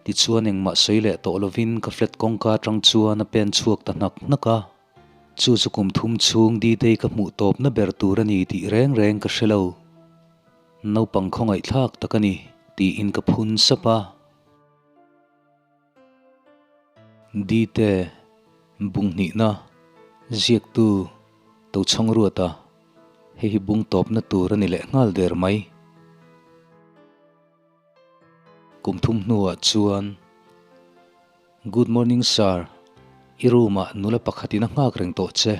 Tichuan engmah sawi leh tawh lovin ka flat kawngka atang chuan a pen chhuak ta hnak hnak a. Chu chu kum thum chhung D-Day ka hmuh tawpna ber tur a ni tih reng reng ka hre lo. Naupang khawngaihthlak tak a ni, tiin ka phun sap a. D-te, bung hnihna, ziaktu Tochhawng Ruata, hei hi bung tawpna tur a ni leh nghal der mai. Kum thum hnuah chuan, Good morning sir, i room ah nula pakhatin a nghak reng tawh che,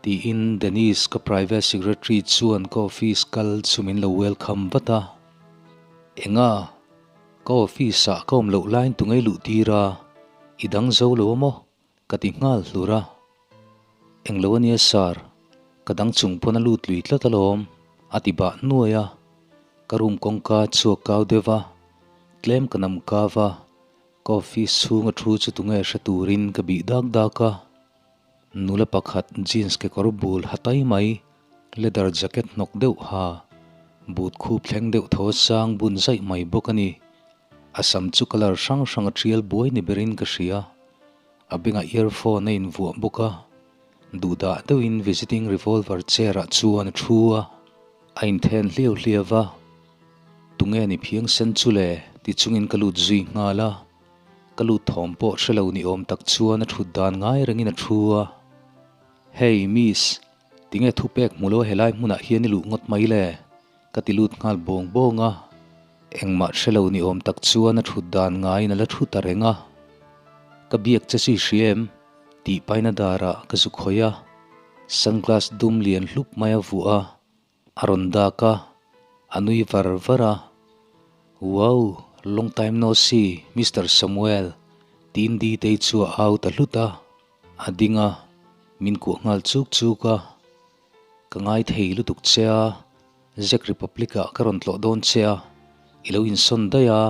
tiin Denise ka private secretary chuan ka office kal chu min lo welcome vat a. Enga? Ka office ah ka awm loh laiin tu ngei luh tir a, i dang zo lo a maw? Ka ti nghal hlur a. Englo ania sir, ka dang chung pawn a lut lui tlat alawm, a ti bah nuai a. Ka room kawngka chu a kau deuh a, tlem ka nam kau a, ka office chhung a thu chu tunge hre turin ka bih dak dak a. Nula pakhat jeans kekawr bul ha tai mai, leather jacket hnawk deuh ha, boot khup thleng deuh tho sang bun zaih mai bawk a ni. A sam chu colour hrang hrang a tial buai ni berin ka hria. A bengah earphone a invuah bawk a, duhdah deuhin visiting revolver chair ah chuan a thu a, a inthen hliau hliau va, Tunge ni phiang sen chu le? ti chungin ka lut zui nghal a, ka lut thawm pawh hre lo ni awm tak chuan a thut dan ngai rengin a thu a, Hey miss, tinge thupek hmu lo helai hmunah hian i luh ngawt mai le? Ka ti lut nghal bawng bawng a, engmah hre lo ni awm tak chuan a thut dan ngaiin a la thu ta reng a. Ka biak che chu i hria em? tih paina darah ka zu khawih a, sunglass dum lian hlup mai a vuah a, a rawn dak a, a nui var var a. Wow! Long time no see, Mister Samuel, tiin Ditei chu a au ta hlut a, a ding a, min kuah nghal chuk chuk a. Ka ngai thei lutuk che a, Czech Republic ah ka rawn tlawh dawn che a, i lo insawn daih a,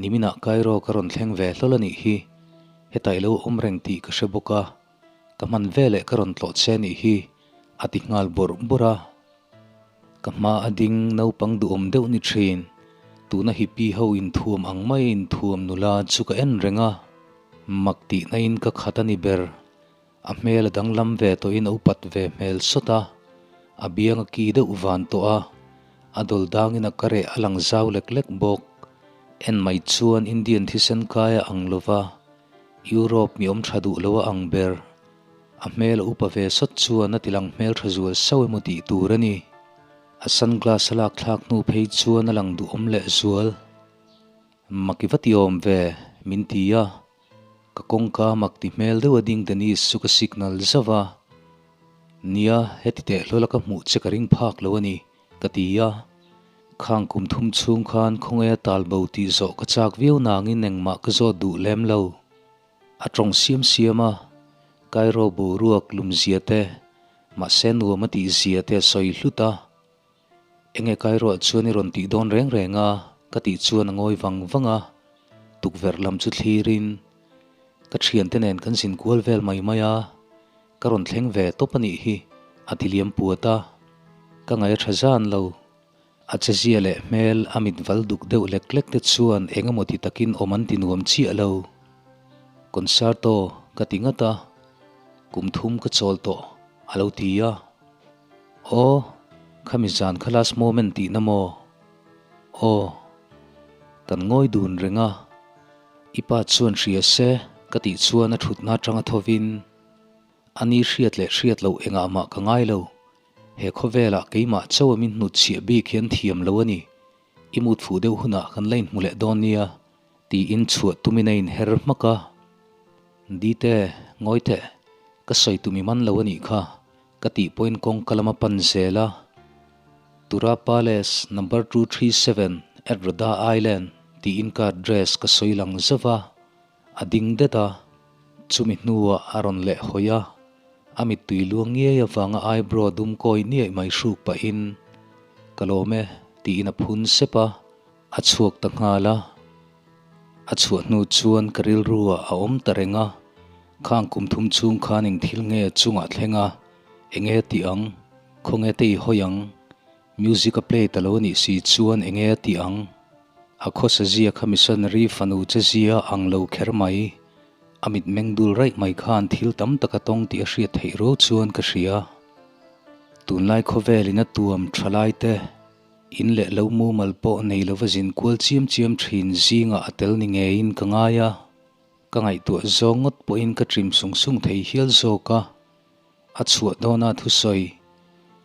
niminah Cairo ka rawn thleng ve hlawl a nih hi, hetah i lo awm reng tih ka hre bawk a, ka hman veleh ka rawn tlawh che a nih hi, a ti nghal bawrh bawrh a. Ka hma a ding naupang duhawm deuh ni thin, tuna hippie ho inthuam ang maia inthuam nula chu ka en reng a, mak tihna in ka khat a ni ber. A hmel a danglam ve tawhin a upat ve hmel sawt a, a biang a ki deuh van tawh a, a dawl dangin a kareh a lang zau lek lek bawk. En mai chuan Indian thisen kai a ang lova, Europe mi awm tha duh lo a ang ber. A hmel a upa ve sawt chuan a ti lang hmel tha zual sauh emaw tih tur a ni. A sunglass a lak thlak hnu phei chuan a lang duhawm leh zual. Maki va ti awm ve, min ti a. Ka kawngka mak ti hmel deuh a ding Denise chu ka signal zauh a, Nia, heti teh hlawl a ka hmuh che ka ring phak lo a ni, ka ti a. Khang kum thum chhung khan khawnge a tal bo tih zawh ka chak viau nangin engmah ka zawt duh lem lo. A tawng siam siam a, Cairo boruak lumzia te, mahse nuam a tih zia te a sawi hlut a. Enge Cairo ah chuan i rawn tih dawn reng reng a? ka tih chuan a ngawi vang vang a, tukverh lam chu thlirin ka thiante nen kan zin kual vel mai mai a, ka rawn thleng ve tawp a nih hi a ti liam puat a, ka ngaih a tha zan lo. A chezia leh hmel a mit val duk deuh lek lek te chuan eng emaw ti takin awm an ti nuam chiah lo. Concerto ka ti ngat a, kum thum ka chawl tawh a lo ti a. Aw, khami zan kha last moment tihna maw? Aw, kan ngawi dun reng a, i pa chuan hria se ka tih chuan a thutna atanga thovin a ni hriat leh hriat loh engah mah ka ngai lo, he khawvelah keimah chauh a min hnutchhiah bik hian thiam lo a ni, i mut fuh deuh hunah kan la inhmu leh dawn nia tiin chhuah tumin a inher hmak a, Dite, ngawi teh, ka sawi tum i man lo a nih kha. Ka tih pawhin kawngka lama pan zel a, Tura Palace number 237 at Rhoda Island tiin ka address ka sawi lang zauh a, a ding det a, chumi hnuah a rawn leh hawi a, a mittui luang ngiai avanga eyebrow dum kawi niaih mai hruk pahin, Ka lawm e tiin a phun sep a, a chhuak ta nghal a. A chhuah hnu chuan ka rilru ah a awm ta reng a, khang kum thum chhung khan eng thil nge chungah thleng a, enge a tih ang, khawnge te i hawi ang, music a play ta lo a nih si chuan enge a tih ang. A khawsa zia kha missionary fanu che zia ang lo kher mai. A mitmeng dul raih mai khan thil tam tak a tawng tih a hriat theih ruau chuan ka hria. Tunlai khawvelin a tuam tha lai te, in leh lo mumal pawh nei lova zin kual chiam chiam thin zingah a tel ni ngeiin ka ngai a. Ka ngaihtuah zawng ngawt pawhin ka trim sung sung thei hial zawk a. A chhuah dawna thusawi,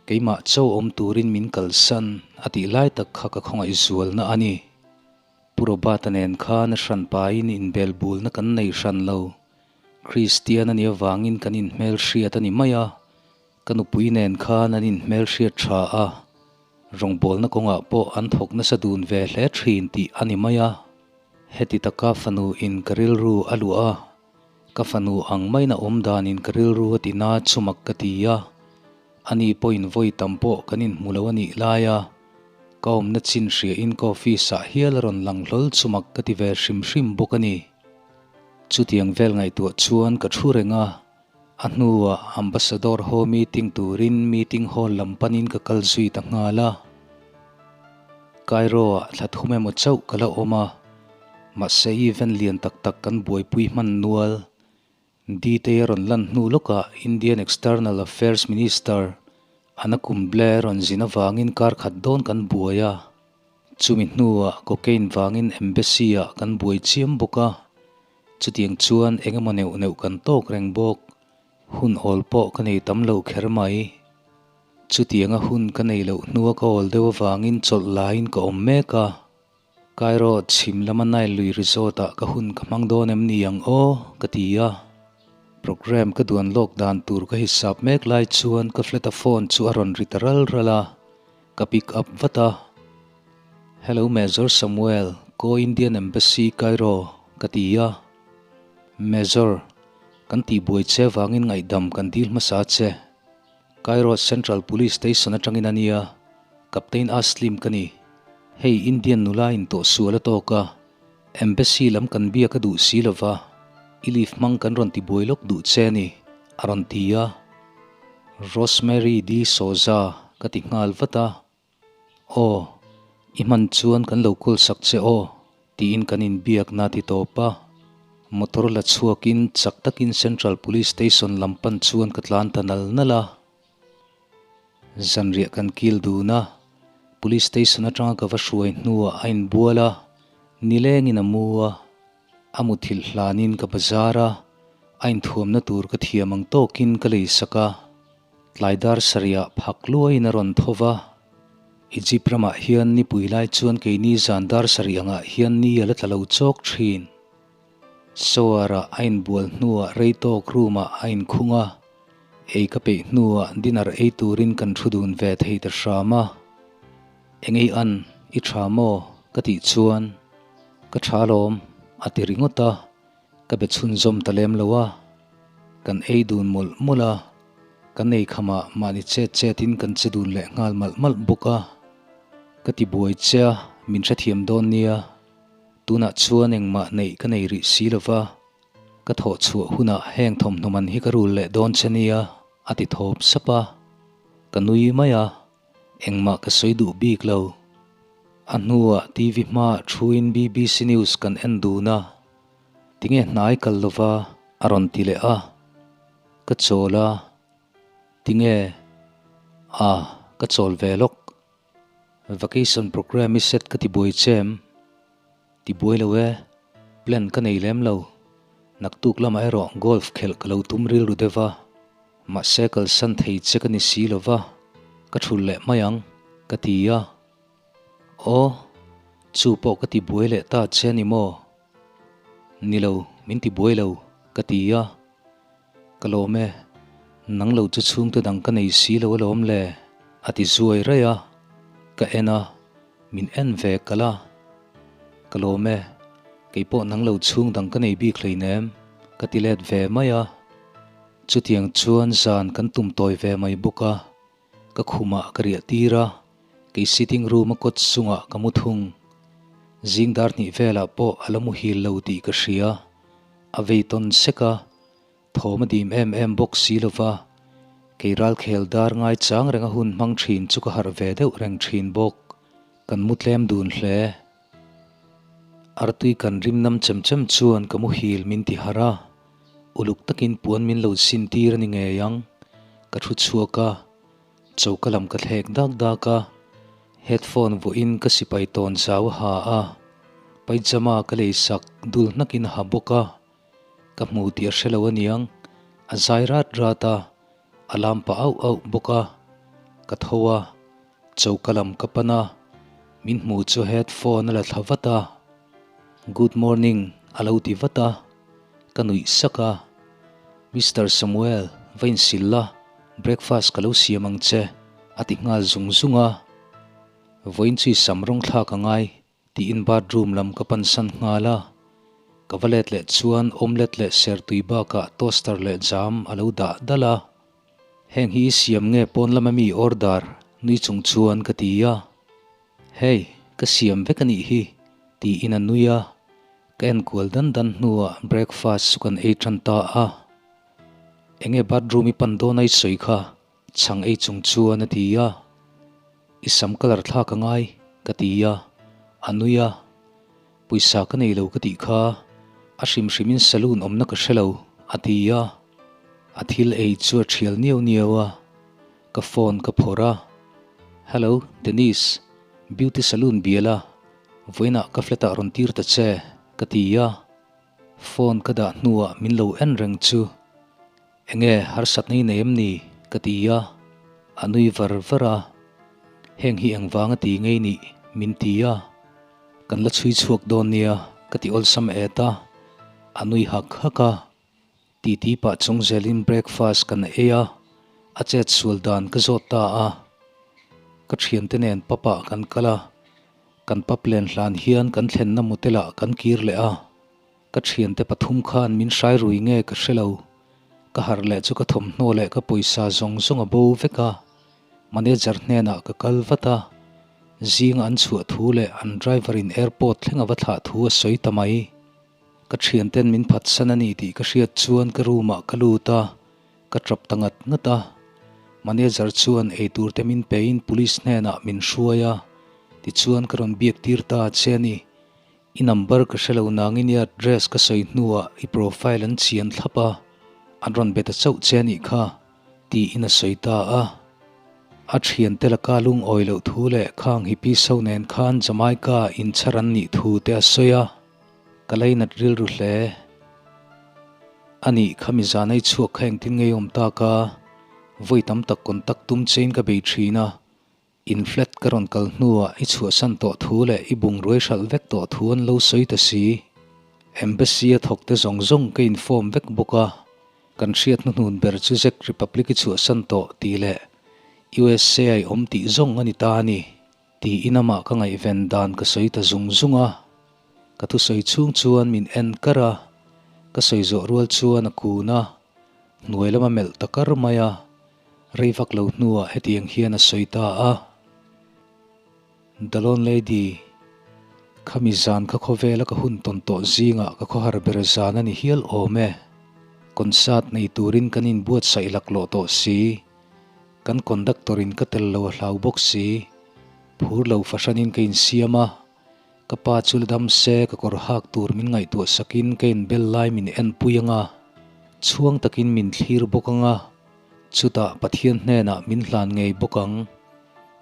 Keimah cho awm turin min kalsan a tih lai tak kha ka khawngaih zualna a ni. Pu Robert-a nen khan a hran pain inbelbulna kan nei hran lo. Kristian a nih avangin kan inhmelhriat a ni mai a, ka nupui nen khan an inhmelhriat tha a, rawngbawlna kawngah pawh an thawk nasa dun ve hle thin tih a ni mai a. Heti taka fanu in ka rilru a luah a, ka fanu ang maiin a awm danin ka rilru a ti na chu mak ka ti a, ani pawhin vawi tam pawh kan inhmu lo a nih lai a, ka awmna chin hriain ka office ah hial a rawn lang hlawl chu mak ka ti ve hrim hrim bawk a ni. Chutiang vel ngaihtuah chuan ka thu reng a, a hnuah Ambassador ho meeting turin meeting hall lam panin ka kal zui ta nghal a. Cairo ah thla thum emaw chauh ka la awm a, mahse event lian tak tak kan buaipui hman nual. Dtei a rawn lan hnu lawkah Indian External Affairs Minister Ana Kumble rawn zin avangin kar khat dawn kan buai a, chumi hnuah cocaine vangin Embassy ah kan buai chiam bawk a, chutiang chuan eng emaw neuh neuh kan tawk reng bawk. Hun awl pawh ka nei tam lo kher mai. Chutianga hun ka nei loh hnua ka awl deuh avangin chawlh laiin ka awm mek a. Cairo chhim lama Nile lui resort ah ka hun ka hmang dawn em ni ang aw? ka ti a. Programme ka duan lawk dan tur ka hisap mek lai chuan ka flat a phone chu a rawn ri ta ral ral a, ka pick up vat a. Hello Major Samuel, ko Indian Embassy Cairo, ka ti a. Major, kan tihbuai che vangin ngaihdam kan dil hmasa che. Cairo Central Police Station atangin a nia, Captain Aslim ka ni. Hei Indian nula in tawh sual a tawk a, Embassy lam kan biak a duh si lova, i leave hmang kan rawn tibuai lawk duh che a ni, a rawn ti a. Rosemary D Souza ka ti nghal vat a. Aw, i hman chuan kan lo call sak che aw, tiin kan inbiakna ti tawp a. Motor la chhuakin chak takin Central Police Station lam pan chuan ka tlan ta nal nal a. Zanriah kan kil dun a, Police Station atanga ka va hruai hnuah a inbual a, nilengin a mu a. A muthilh hlanin ka bazar a, a inthuamna tur ka thiam ang tawkin ka lei sak a. Tlai dar sarihah phak luaiin a rawn tho va, Egypt ramah hian nipui lai chuan keini zan dar sarih angah hian ni a la tla lo chawk thin. Shower-ah a inbual hnuah rei tawk room-ah a inkhung a, ei ka peih hnuah dinner ei turin kan thu dun ve thei ta hram a. Engei an, i tha maw? ka tih chuan, Ka tha alawm, a ti ringawt a. Ka be chhunzawm ta lem lo a, kan ei dun mawlh mawlh a, kan ei khamah mahni chet chetin kan che dun leh nghal malh malh bawk a. Ka ti buai che a, min hrethiam dawn nia, tunah chuan engmah neih ka nei rih si lo va, ka thawh chhuah hunah heng thawmhnaw man hi ka rul leh dawn che nia, a ti thawp sap a, ka nui mai a. Engmah ka sawi duh bik lo. A hnuah TV hmaah thuin BBC News kan en dun a. Tinge hnai kal lova a rawn ti leh a. Ka chawl a. Tinge? A, ka chawl ve lawk. Vacation programme i set ka ti buai che em? Ti buai lo e, plan ka nei lem lo. Naktuk lamah erawh golf khelh ka lo tum rilru deuh a, mahse kalsan thei che ka ni si lo va, ka thul leh mai ang, ka ti a. Aw, chu pawh ka ti buai leh ta che a ni maw? Ni lo, min ti buai lo, ka ti a. Ka lawm e, nang lo chu chhungte dang ka nei si lo alawm le, a ti zuai raih a, ka en a, min en ve kalh a. Ka lawm e, kei pawh nang lo chhung dang ka nei bik hleinem, ka ti let ve mai a. Chutiang chuan zan kan tum tawi ve mai bawk a, ka khumah ka riah tir a, kei sitting room a kawt chungah ka mu thung. Zing dar hnih velah pawh a la muhil lo tih ka hria. A vei tawn sek a, thawm a dim em em bawk si lo va, kei ralkhel dar ngai chang renga hun hmang thin chu ka harh ve deuh reng thin bawk. Kan mu tlem dun hle. Artui kan rim nam chem chem chuan ka muhil min ti harh a, uluk takin puan min lo sin tir a ni ngei ang. Ka thu chhuak a, choka lam ka thlek dak dak a, headphone vuahin ka sipai tawn zau a ha a, paijama ka lei sak dul hnakin a ha bawk a, ka hmu tih a hre lo aniang, a zai rat rat a, a lam pah auh auh bawk a, ka tho a. Choka lam ka pan a, min hmu chu headphone a la thla vat a, Good morning a lo ti vat a, ka nuih sak a, Mister Samuel va insil la, breakfast ka lo siam ang che a ti nghal zung zung a, vawiin chu i sam rawng thlak a ngai Tiin bathroom lam ka pansan nghal a, ka va let leh chuan omelette leh sertui bakah toaster leh jam a lo dah dal a. Heng hi i siam nge pawn lama mi order nui chung chuan ka ti a. Hey, ka siam vek a nih hi tiin a nui a, ka enkual dan dan hnuah breakfast chu kan ei tan ta a. Enge bathroom i pan dawn a i sawi kha? Chhang ei chung chuan a ti a, I sam colour thlak a ngai ka ti a, a nui a, Pawisa ka nei lo ka tih kha a hrim hrimin saloon awmna ka hre lo a ti a, a thil ei chu a thial niau niau a, ka phone ka phawrh a, Hello Dennis, beauty saloon bial a, vawiinah ka flat ah rawn tir ta che ka ti a, phone ka dah hnuah min lo en reng chu. Enge harsatna i nei em ni? ka ti a, a nui var var a. Heng hi engvang a ti ngei nih min ti a, kan la chhui chhuak dawn nia ka ti awlsam et a, a nui hak hak a. Titi pah chung zelin breakfast kan ei a, a chet sual dan ka zawt ta a. Ka thiante nen pub ah kan kal a, kan pub len hlan hian kan thlenna motel ah kan kir leh a. Ka thiante pathum khan min hrai rui nge ka hre lo. Ka harh leh chu ka thawmhnaw leh ka pawisa zawng zawng a bo vek a. Manager hnenah ka kal vat a. Zinga an chhuah thu leh an driver in airport thleng a va thlah thu a sawi ta mai. Ka thianten min phatsan a ni tih ka hriat chuan ka room ah ka lut a, ka tap ta ngat ngat a. Manager chuan eitur te min pein police hnenah min hruai a, tichuan ka rawn biak tir ta che a ni. I number ka hre lo nangin i address ka sawi hnuah i profile an chian thlap a, an rawn be ta chauh che a nih kha, tiin a sawi ta a. A thiante laka lungawi loh thu leh khang hippie so nen khan Jamaica inchhar an nih thu te a sawi a, ka lainat rilru hle. A nih kha mi zanai chhuak kha engtin ngei awm tak a, vawi tam tak contact tum chein ka bei thin a, In flat ka rawn kal hnuah i chhuahsan tawh thu leh i bungrua i hralh vek tawh thu an lo sawi ta si. Embassy a thawk te zawng zawng ka inform vek bawk a, kan hriat hnuhnun ber chu Czech Republic i chhuahsan tawh tih leh USA a i awm tih zawng a ni ta a ni, tiin amah ka ngaihven dan ka sawi ta zung zung a. Ka thusawi chhung chuan min en kar a, ka sawi zawh rual chuan a kun a, hnuai lama melh ta kar mai a. Rei vak lo hnuah hetiang hian a sawi ta a, The Lone Lady, Khami zan kha khawvela ka hun tawn tawh zingah ka khawhar ber zan a ni hial awm e. Concert nei turin kan inbuatsaih laklawh tawh si. Kan conductor in ka tel lo a hlau bawk si. Phur lo fahranin ka insiam a, ka pa chu la dam se ka kawr hak tur min ngaihtuah sakin ka inbel lai min enpui anga, chhuang takin min thlir bawk anga. Chutah Pathian hnenah min hlan ngei bawk ang.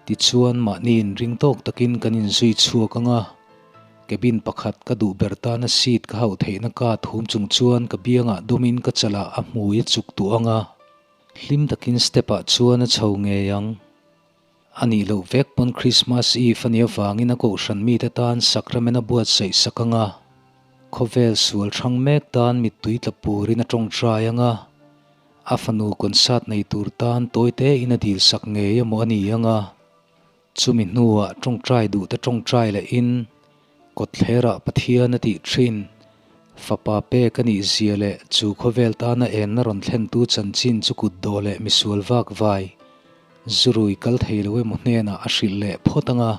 Tichuan mahni inring tawk takin kan inzui chhuak ang a, cabin pakhat ka duh ber tana seat ka hauh theihna ka thum chung chuan ka biangah dawmin ka chalah a hmui a chuk duh ang a, hlim takin step ah chuan a chho ngei ang. A nih loh vek pawn Christmas Eve a nih avangin a kohhran mite tan sacrament a buatsaih sak ang a, khawvel sual hrang mek tan mittui tla purin a tawngtai ang a, A fanu concert nei tur tan tawi te in a dil sak ngei emaw a ni ang a, chumi hnuah tawngtai duh te tawngtai leh in kawtthlerah Pathian a tih thin fapa pek a nih zia leh chu khawvel tana enna rawn thlentu chanchin chu kut dawh leh misual vak vai zurui kal thei lo emaw hnenah a hrilh leh phawt ang a.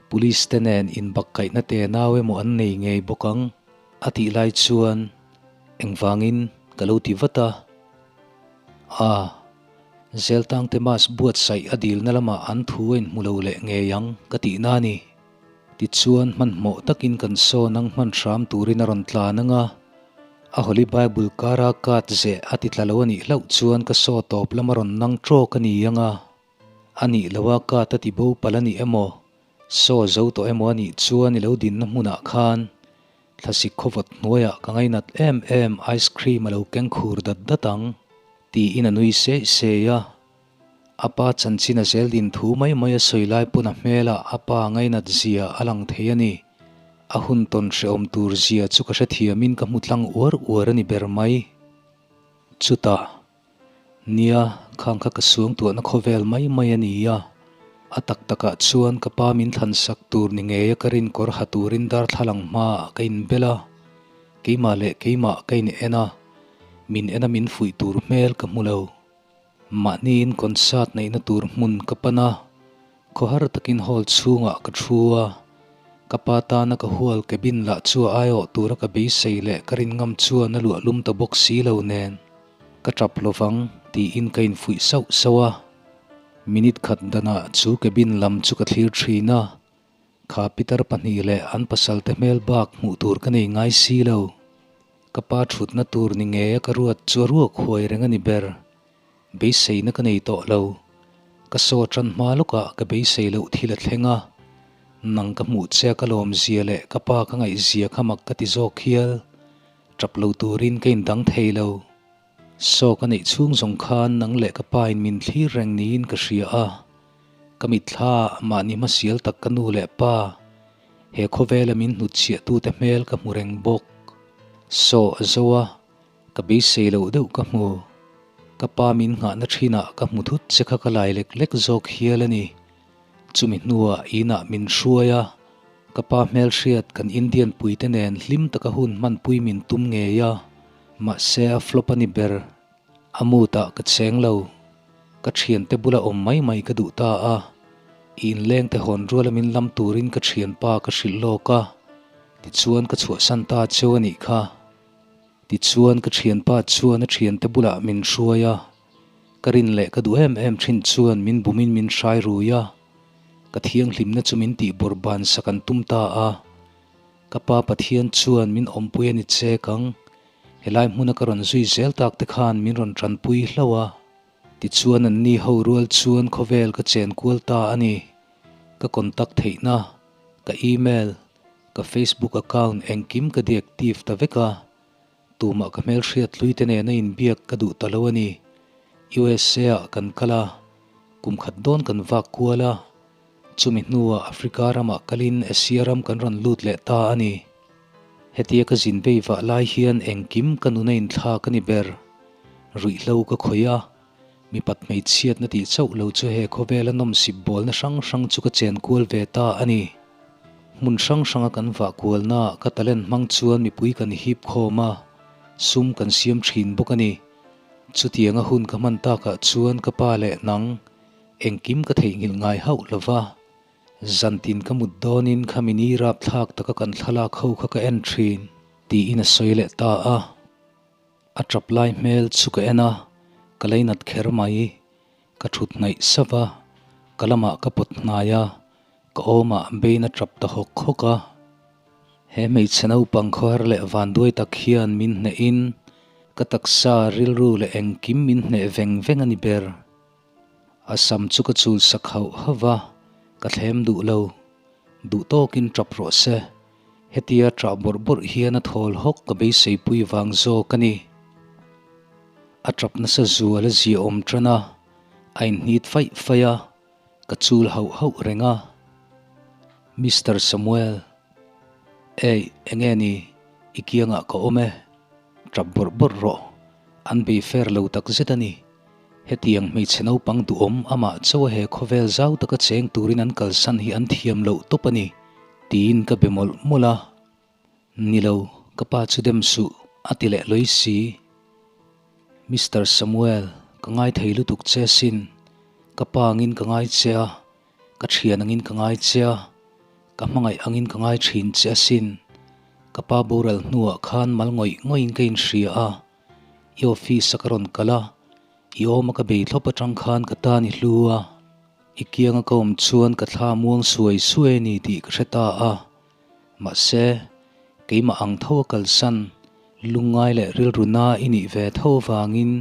Police te nen inbakkaihna te nau emaw an nei ngei bawk ang a tih lai chuan engvangin ka lo ti vat a. A, Zeltangte mass buatsaih a dilna lamah an thu a inhmu lo leh ngei ang ka tihna a ni. Tichuan hmanhmawh takin kan sawn ang hman hram turin a rawn tlan ang a, a Holy Bible kara card zeh a ti tla lo a nih hlauh chuan ka saw tawp lam a rawn nang trawk a ni ang a, a nih loh a card a ti bo palh a ni emaw, saw zo tawh emaw a nih chuan i lo dinna hmunah khan thlasik khawvawt hnuaiah ka ngainat em em ice cream a lo keng khur dat dat ang tiin a nui seih seih a. A pa chanchin a zel din thu mai mai a sawi lai pawn a hmelah a pa ngainat zia a lang thei a ni. A hun tawn hrehawm tur zia chu ka hrethiamin ka hmu tlang uar uar a ni ber mai. Chutah, nia, khang kha ka suangtuahna khawvel mai mai a ni a. A tak takah chuan ka pa min thlan sak tur ni ngeia ka rin kawr ha turin darthlalang hmaah ka inbel a. Keimah leh keimah ka in en a, min en a min fuih tur hmel ka hmu lo. Mahniin concert neihna tur hmun ka pan a, khawhar takin hall chhungah ka thu a, ka pa tana ka hual cabin lah chu a aiawh tura ka beisei leh ka rin ngam chuan a luah lum ta bawk si lo nen ka tap lovang tiin ka infuih sauh sauh a. Minute khat danah chu cabin lam chu ka thlir thin a, kha pitar pahnih leh an pasal te hmel bak hmuh tur ka nei ngai si lo. Ka pa thutna tur ni nge a ka ruat chu a ruak huai reng a ni ber. Beiseina ka nei tawh lo. Ka saw tan hma lawkah ka beisei loh thil a thleng a. Nang ka hmuh che a ka lawm zia leh ka pa ka ngaih zia kha mak ka ti zawk hial. Tap lo turin ka indang thei lo. Saw ka neih chhung zawng khan nang leh ka pa in min thlir reng niin ka hria a. Ka mitthla mahni hmasial tak ka nu leh pa He khawvela min hnutchhiahtute hmel ka hmu reng bawk. Saw a zo a, ka beisei loh deuh ka hmu. Ka pa min nghahna thinah ka hmu thut che kha ka lai lek lek zawk hial a ni. Chumi hnuah inah min hruai a, ka pa hmelhriat kan Indian puite nen hlim taka hun hmanpui min tum ngei a, mahse a flop a ni ber. A mood-ah ka cheng lo. Ka thiante bula awm mai mai ka duh ta a, i inlengte hawn ruala min lam turin ka thianpa ka hrilh lawk a, tichuan ka chhuahsan ta cheu a nih kha. Tichuan ka thianpa chuan a thiante bulah min hruai a, ka rin leh ka duh em em thin chuan min bumin min hrai rui a, ka thianghlimna chu min tih bawrhban sak an tum ta a. Ka pa Pathian chuan min awmpui a ni chek ang, helai hmuna ka rawn zui zel tak te khan min rawn tanpui hlauh a. Tichuan anni ho rual chuan khawvel ka chen kual ta a ni. Ka contact theihna, ka email, ka Facebook account engkim ka deactive ta vek a. Tumah ka hmelhriat hlui te nena inbiak ka duh ta lo a ni. USA ah kan kal a, kum khat dawn kan vak kual a. Chumi hnuah Africa ramah kalin Asia ram kan rawn lut leh ta a ni. Hetia ka zin vei vah lai hian engkim ka nuna inthlak a ni ber. Ruihhlo ka khawih a, mipat hmeichhiatna tih chauh lo chu he khawvela nawmsip bawlna hrang hrang chu ka chen kual ve ta a ni. Hmun hrang hranga kan vah kualnaah ka talent hmang chuan mipui kan hip khawm a, sum kan siam thin bawk a ni. Chutianga hun ka hman takah chuan ka pa leh nang engkim ka theihnghilh ngai hauh lo va. Zantin ka mut dawnin khami ni rapthlak taka kan thlalak ho kha ka en thin, tiin a sawi leh ta a. A tap lai hmel chu ka en a, ka leinat kher mai. Ka thut hnaih sap a, ka lamah ka pawt hnai a, ka awmah bein a tap ta hawk hawk a. He hmeichhe naupang khawhar leh vanduai tak hian min hnehin ka taksa rilru leh engkim min hneh veng veng a ni ber. A sam chu ka chul sak hauh hauh va, ka thlem duh lo. Duh tawkin tap rawh se. Hetia ṭah bawrh bawrh hian a thawl hawk ka beiseipui vang zawk a ni. A ṭap nasa zual a ziaawm ṭan a, a inhnit faih faih a, ka chul hauh hauh reng a. Mister Samuel, Ei, enge ni, i kiangah ka awm e. Ṭap bawrh bawrh rawh, an bei fair lo takzet a ni. Hetiang hmeichhe naupang duhawm amah chaw a he khawvel zau taka cheng turin an kalsan hi an thiam loh tawp a ni, tiin ka be mawlh mawlh a. Ni lo, ka pa chu dem suh, a ti leh lawi si. Mister Samuel, ka ngai thei lutuk che sin. Ka pa angin ka ngai che a, ka thian angin ka ngai che a, ka hmangaih angin ka ngai thin che asin. Ka pa boral hnuah khan mal ngawih ngawih in ka inhria a. I office a ka rawn kal a, i awm a ka bei thlawp atang khan ka tan i hlu a. I kianga ka awm chuan ka thla muang suai suai a ni tih ka hre ta a. Mahse, keimah ang tho a kalsan, lungngai leh rilru na i nih ve tho avangin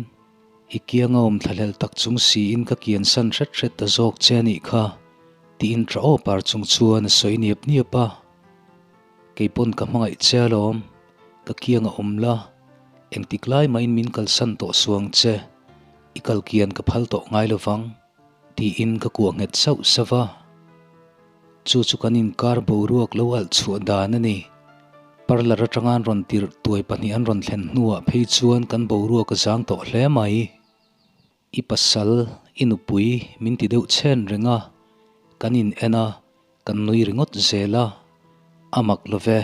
i kianga awm thlahlel tak chung siin ka kiansan hret hret ta zawk che a nih kha, tiin tha aw par chung chuan a sawi niap niap a. Kei pawn ka hmangaih che alawm, ka kianga awm la, engtik lai mahin min kalsan tawh suang che, i kal kian ka phal tawh ngai lovang, tiin ka kuah nghet sauh sauh a. Chu chu kan inkar boruak lo alh chhuah dan a ni. Parlour atanga an rawn tirh tuai pahnih an rawn thlen hnuah phei chuan kan boruak a zang tawh hle mai. I pasal, i nupui min ti deuh chhen reng a, kan in en a, kan nui ringawt zel a, a mak lo ve.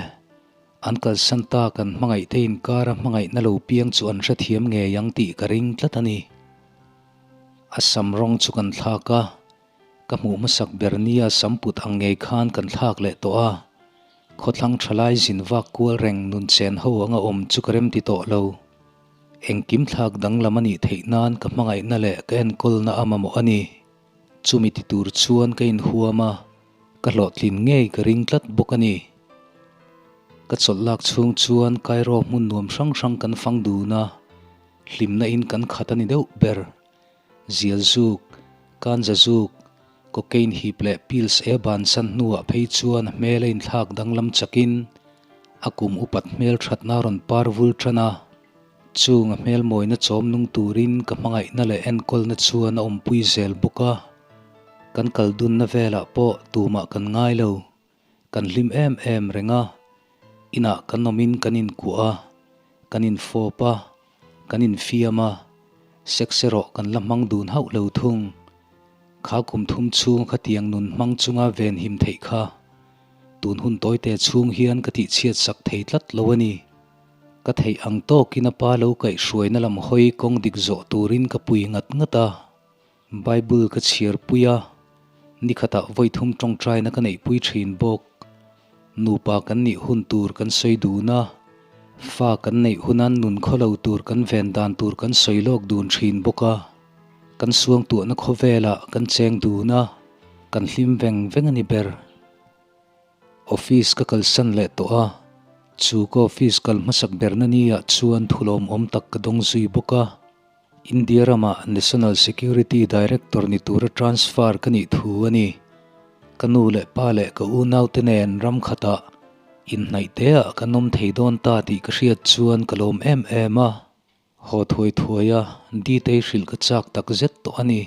An kalsan ta kan hmangaih te inkara hmangaihna lo piang chu an hrethiam ngei ang tih ka ring tlat a ni. A sam rawng chu kan thlak a, ka hmuh hmasak ber nia sam put ang ngei khan kan thlak leh tawh a, khawthlang thalai zin vak kual reng nun chen ho anga awm chu ka remti tawh lo. Engkim thlak danglam a nih theih nan ka hmangaihna leh ka enkawlna a mamawh a ni. Chumi ti tur chuan ka inhuam a, ka hlawhtlin ngei ka ring tlat bawk a ni. Ka chawlh lak chhung chuan Cairo hmun nuam hrang hrang kan fang dun a, hlimna in kan khat a ni deuh ber. Zial zuk, kanza zuk, cocaine hip leh pills e bansan hnuah phei chuan a hmel a inthlak danglam chakin a kum upat hmel thatna a rawn par vul tan a. Chung a hmel mawina chawm nung turin ka hmangaihna leh enkawlna chuan a awmpui zel bawk a. Kan kal dunna velah pawh tumah kan ngai lo. Kan hlim em em reng a, inah kan awmin kan inkuah a, kan infawp a, kan infiam a, sex erawh kan la hmang dun hauh lo thung. Kha kum thum chhung khatiang nun hmang chunga venhim theih kha tun hun tawite chhung hian ka tihchhiat sak thei tlat lo a ni. Ka theih ang tawkin a pa lo kaihhruaina lam hawi kawng dik zawh turin ka pui ngat ngat a. Bible ka chhiar pui a, nikhatah vawi thum tawngtaina ka neihpui thin bawk. Nupa kan nih hun tur kan sawi dun a, fa kan neih hunan nun khaw lo tur kan ven dan tur kan sawi lawk dun thin bawk a. Kan suangtuahna khawvelah kan cheng dun a, kan hlim veng veng a ni ber. Office ka kalsan leh tawh a, chu ka office kal hmasak berna niah chuan thulawmawm tak ka dawng zui bawk a. India rama National Security Director ni tura transfer ka nih thu a ni. Ka nu leh pa leh ka unaute nen ram khatah inhnaih teah kan awm thei dawn ta tih ka hriat chuan ka lawm em em a. Haw thuai thuai a Ditei hrilh ka chak tak zet tawh a ni.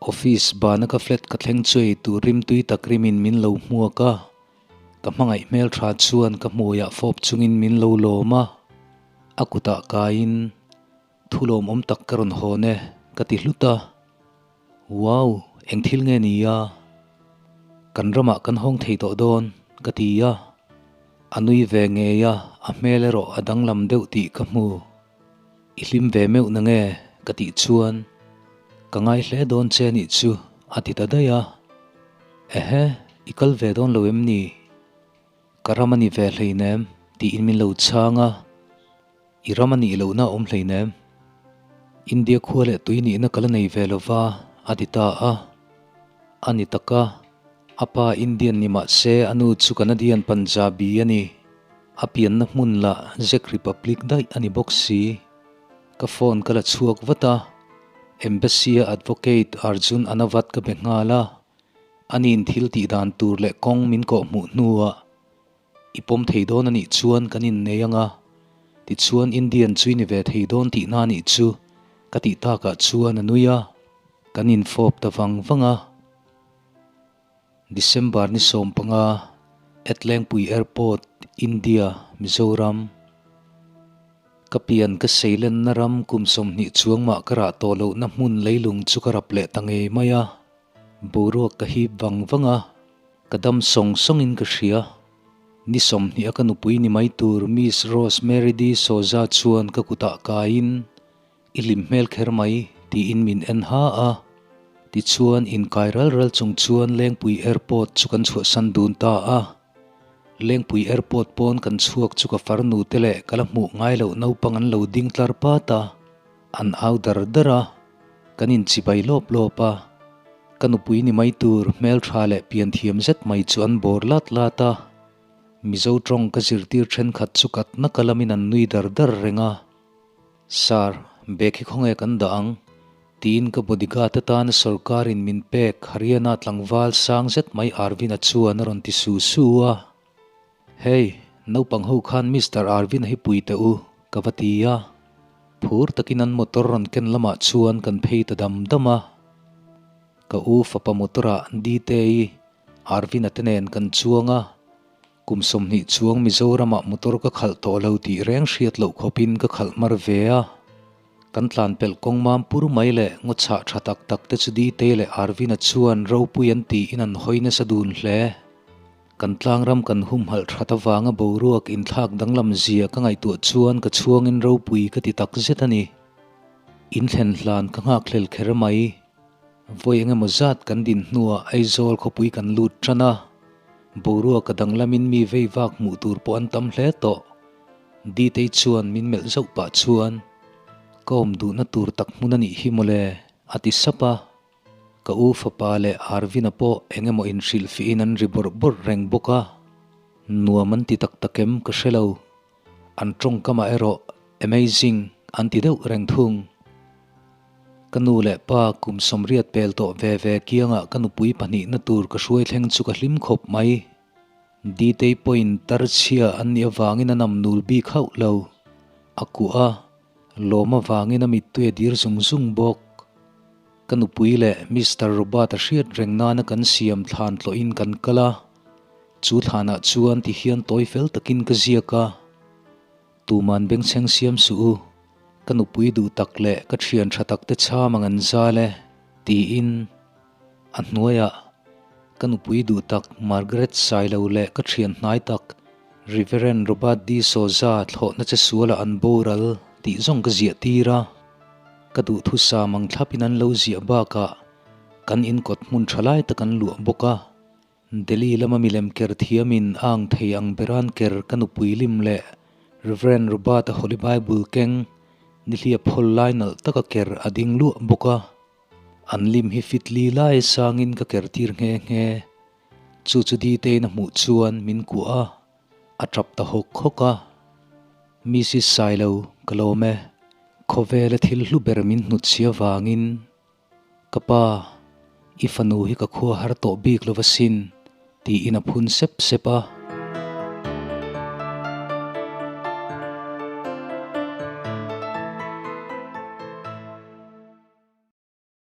Office bana ka flat ka thleng chu ei tur rimtui tak rimin min lo hmuak a, ka hmangaih hmel tha chuan ka hmuiah fawp chungin min lo lawm a, a kutah kaiin thu lawmawm tak ka rawn hawn e ka ti hlut a, Wow, eng thil nge ni a? Kan ramah kan hawng thei tawh dawn ka ti a, a nui ve ngei a, a hmel erawh a danglam deuh tih ka hmu. I hlim ve meuh na nge? ka tih chuan, Ka ngai hle dawn che nih chu, a ti ta daih a. Ehe, i kal ve dawn lo em ni? Ka ram a ni ve hleinem, tiin min lo chhang a. I ram a nih lohna a awm hleinem. India khua leh tui nihna ka la nei ve lo va, a ti ta a. A ni tak a, a pa Indian ni mah se a nu chu Canadian Punjabi a ni. A pianna hmun lah Czech Republic daih a ni bawk si. Ka phone ka la chhuak vat a, Embassy-a Advocate Arjun Anavat ka be nghal a, ani'n thil tih dan tur leh kawng min kawhhmuh hnuah i pawm thei dawn a nih chuan kan innei ang a, tichuan Indian chu i ni ve thei dawn tihna a nih chu ka tih takah chuan a nui a, kan infawp ta vang vang a. December ni 15, at Lengpui Airport, India, Mizoram. Ka pian ka seilenna ram kum 20 chuang mah ka rah tawh lohna hmun leilung chu ka rap leh ta ngei mai a. Boruak ka hip vang vang a, ka dam sawng sawngin ka hria. Ni 20 a ka nupui ni mai tur Miss Rose Mary D. Souza chuan ka kutah kaiin, I hlim hmel kher mai, tiin min en ha a. Tichuan, inkai ral ral chung chuan Lengpui Airport chu kan chhuahsan dun ta a. Lengpui Airport pawn kan chhuak chu ka farnu te leh ka la hmuh ngai loh naupang an lo ding tlar pat a, an au dar dar a, kan inchibai lawp lawp a. Ka nupui ni mai tur hmeltha leh pianthiam zet mai chu an bawr lat lat a. Mizo tawng ka zirtir thenkhat chu kat naka lamin an nui dar dar reng a. Sir, bag hi khawnge kan dah ang? Tiin ka bodyguard atana sorkarin min pek Haryana tlangval sang zet mai Arvin-a chuan a rawn ti su su a. Hey, naupang ho khan Mister Arvin-a hi pui teh u, ka va ti a. Phur takin an motor rawn ken lamah chuan kan phei ta dam dam a. Ka u fapa motor-ah Diteii, Arvin-a te nen kan chuang a. Kum 20 chuang Mizoramah motor ka khalh tawh lo tih reng hriat loh khawpin ka khalh mar ve a. Kan tlan pelh kawng mam pur mai leh ngaw chhah tha tak tak te chu Ditei leh Arvin-a chuan ropui an tiin an hawi nasa dun hle. Kan tlangram kan humhalh that avanga boruak inthlak danglam zia ka ngaihtuah chuan ka chhuangin ropui ka ti tak zet a ni. Inthlen hlan ka nghakhlel kher mai. Vawi engemaw zat kan din hnuah Aizawl khawpui kan lut tan a, boruak a danglamin mi vei vak hmuh tur pawh an tam hle tawh. Ditei chuan min melh zauh pah chuan, Ka awm duhna tur tak hmun a nih hi mawle, a ti sap a. Ka u fapa leh Arvin-a pawh engemaw inhrilhfihin an ri bawrh bawrh reng bawk a, nuam an ti tak tak em ka hre lo. An tawngkamah erawh amazing an ti deuh reng thung. Ka nu leh pa kum 80 pel tawh ve ve kiangah ka nupui pahnihna tur ka hruai thleng chu ka hlim khawp mai. Ditei pawhin tarchhia an nih avangin a nam nul bik hauh lo. A kuah a, lawm avangin a mittui a dir zung zung bawk. Ka nupui leh Mister Robert-a hriat reng nana kan siam thlan tlawhin kan kal a, chu thlanah chuan ti hian tawi fel takin ka ziak a, Tuman bengchheng siam suh u, ka nupui duh tak leh ka thian tha tak te chham ang an zal e, tiin a hnuaiah ka nupui duh tak Margaret Sailo leh ka thian hnai tak Reverend Robert D. Souza thlawhna che sualah an boral tih zawng ka ziah tir a. Ka duhthusam ang thlapin an lo ziah bakah kan inkawt hmun tha lai tak an luah bawk a. Delhi lama milem ker thiamin a ang thei ang beran ker ka nupui lim leh Rev. Robert-a Holy Bible keng nihliap hawl lai nalh taka ker a ding luah bawk a. An lim hi fit li lai sangin ka ker tir nghe nghe. Chu chu Ditein a hmuh chuan min kuah a, a tap ta hawk hawk a. Mrs Sailo, ka lawm e. Khawvela thil hlu ber min hnutchhia vangin Ka pa, i fanu hi ka khua har tawh bik lo va sin, tiin a phun sep sep a.